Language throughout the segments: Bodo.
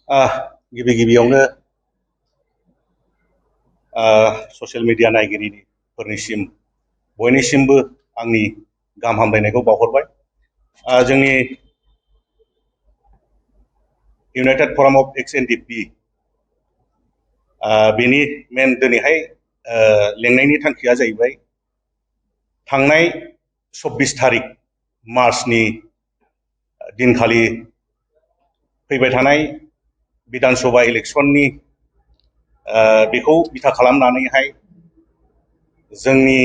गिबि गिबियावनो ससियेल मिडिया नायगिरिफोरनिसिम बयनिसिमबो आंनि गाहाम हामलायनायखौ बावहरबाय। जोंनि इउनाइटेड फराम अफ एक्स एनडिपि बेनि मेन दिनैहाय लेंनायनि थांखिया जाहैबाय थांनाय 24 तारिख मार्चनि दिनखालि फैबाय थानाय विधान सभा इलेक्शननि बेखौ बिथा खालामनानैहाय जोंनि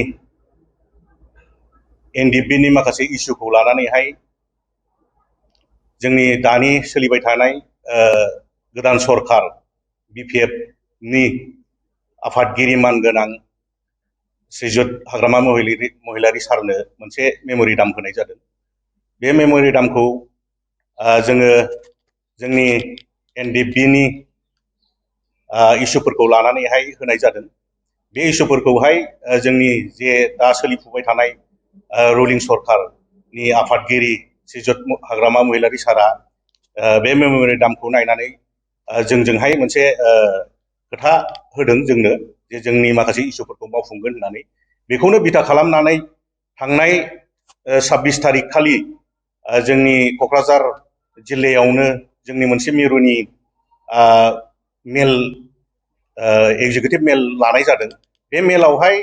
एनडिपिनि माखासे इस्युखौ लानानैहाय जोंनि दानि सोलिबाय थानाय गोदान सरकार बिपिएफनि आफादगिरि मानगोनां श्रीजुत हाग्रामा महिलारी सारनो मोनसे मेम'रेन्डाम होनाय जादों। बे मेम'रेन्डामखौ जोङो जोंनि एनडिपिनि इस्युफोरखौ लानानैहाय होनाय जादों। बे इस्युफोरखौहाय जोंनि जे दा सोलिफुबाय थानाय रुलिं सरकारनि आफादगिरि श्रीजुत हाग्रामा महिलारी सारा बे मेम'रेन्डामखौ नायनानै जोंजोंहाय मोनसे खोथा होदों जोंनो जे जोंनि माखासे इस्युफोरखौ मावफुंगोन होननानै। बेखौनो बिथा खालामनानै थांनाय 26 तारिख खालि जोंनि क'क्राझार जिल्लायावनो जोंनि मोनसे मिरुनि मेल एग्जिकिउटिभ मेल लानाय जादों। बे मेलावहाय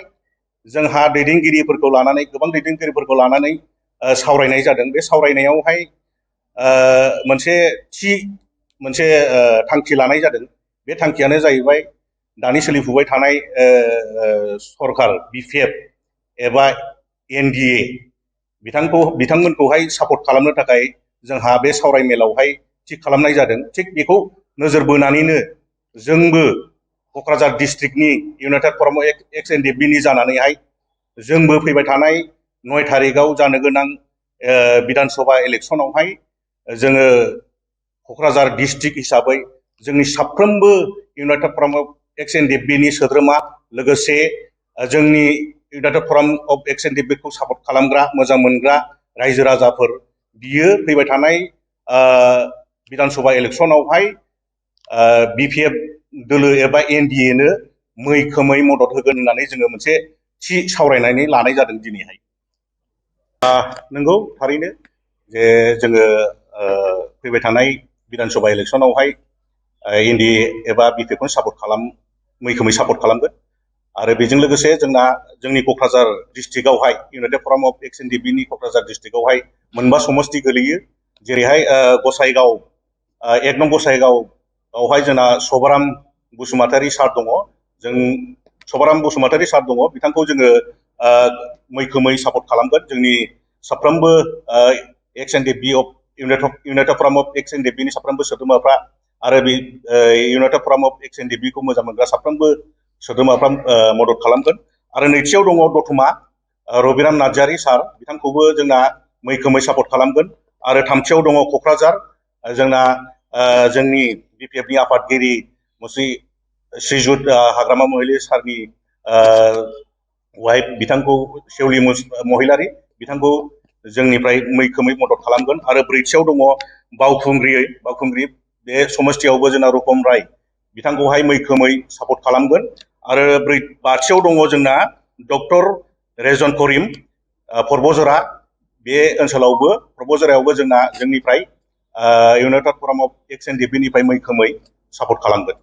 जोंहा दैदेनगिरिफोरखौ लानानै गोबां दैदेनगिरिफोरखौ लानानै सावरायनाय जादों। बे सावरायनायावहाय मोनसे थांखि लानाय जादों। बे थांखियानो जाहैबाय दानि सोलिफुबाय थानाय सरकार बिपिएफ एबा एनडिए बिथांमोनखौहाय सापर्ट खालामनो थाखाय जोंहा बे सावराय मेलावहाय थिग खालामनाय जादों। थिग बेखौ नोजोर बोनानैनो जोंबो क'क्राझार डिस्ट्रिक्टनि इउनाइटेड फराम अफ एक्स एनडिपिनि जानानैहाय जोंबो फैबाय थानाय 9 तारिखआव जानो गोनां विधान सभा इलेक्शनावहाय जोङो क'क्राझार डिस्ट्रिक्ट हिसाबै जोंनि साफ्रोमबो इउनाइटेड फराम अफ एक्स एनडिपिनि सोद्रोमा लोगोसे जोंनि इउनाइटेड फराम अफ एक्स एनडिपिखौ सापर्ट खालामग्रा मोजां मोनग्रा रायजो राजाफोर बियो फैबाय थानाय विधान सभा इलेक्शनावहाय बिपिएफ दोलो एबा एनडिएनो मैखोमै मदद होगोन होननानै जोङो मोनसे थि सावरायनानै लानाय जादों दिनैहाय। नंगौ थारैनो जे जोङो फैबाय थानाय विधान सभा इलेक्शनावहाय एनडिए एबा बिपिएफखौनो मैखोमै सापर्ट खालामगोन। आरो बेजों लोगोसे जोंनि क'क्राझार डिस्ट्रिक्टआवहाय इउनाइटेड फराम अफ एक्स एनडिपिनि क'क्राझार डिस्ट्रिक्टआवहाय मोनबा समस्ति गोलैयो। जेरैहाय गसाइगाव 1 नं गसाइगावआवहाय जोंना सभाराम बसुमतारी सार दङ। जों सभाराम बसुमतारी सार दङ, बिथांखौ जोङो मैखोमै सापर्ट खालामगोन। जोंनि साफ्रोमबो एक्स एनडिपि अफ इउनाइटेड फराम अफ एक्स एनडिपिनि साफ्रोमबो सोद्रोमाफ्रा आरो बे इउनाइटेड फराम अफ एक्स एनडिपिखौ मोजां मोनग्रा साफ्रोमबो सोद्रोमाफ्रा मदद खालामगोन। आरो नैथियाव दङ दतमा रबिराम नार्जारी सार, बिथांखौबो जोंना मैखोमै सापर्ट खालामगोन। आरो थामथियाव दङ क'क्राझार जोंना जोंनि बिपिएफनि आफादगिरि मुस्रि श्रीजुत हाग्रामा महिलारी सारनि वाइफ बिथांखौ सेवलि महिलारी बिथांखौ जोंनिफ्राय मैखोमै मदद खालामगोन। आरो ब्रैथियाव दङ बावखुंग्रि बे समस्तियावबो जोंना रुपम राय बिथांखौहाय मैखोमै सापर्ट खालामगोन। आरो बाथियाव दङ जोंना डक्टर रेजन करिम पर्बजरा, बे ओनसोलावबो पर्बजरायावबो जोंनिफ्राय इउनाइटेड फराम अफ एक्स एनडिपिनिफ्राय मैखोमै सापर्ट खालामगोन।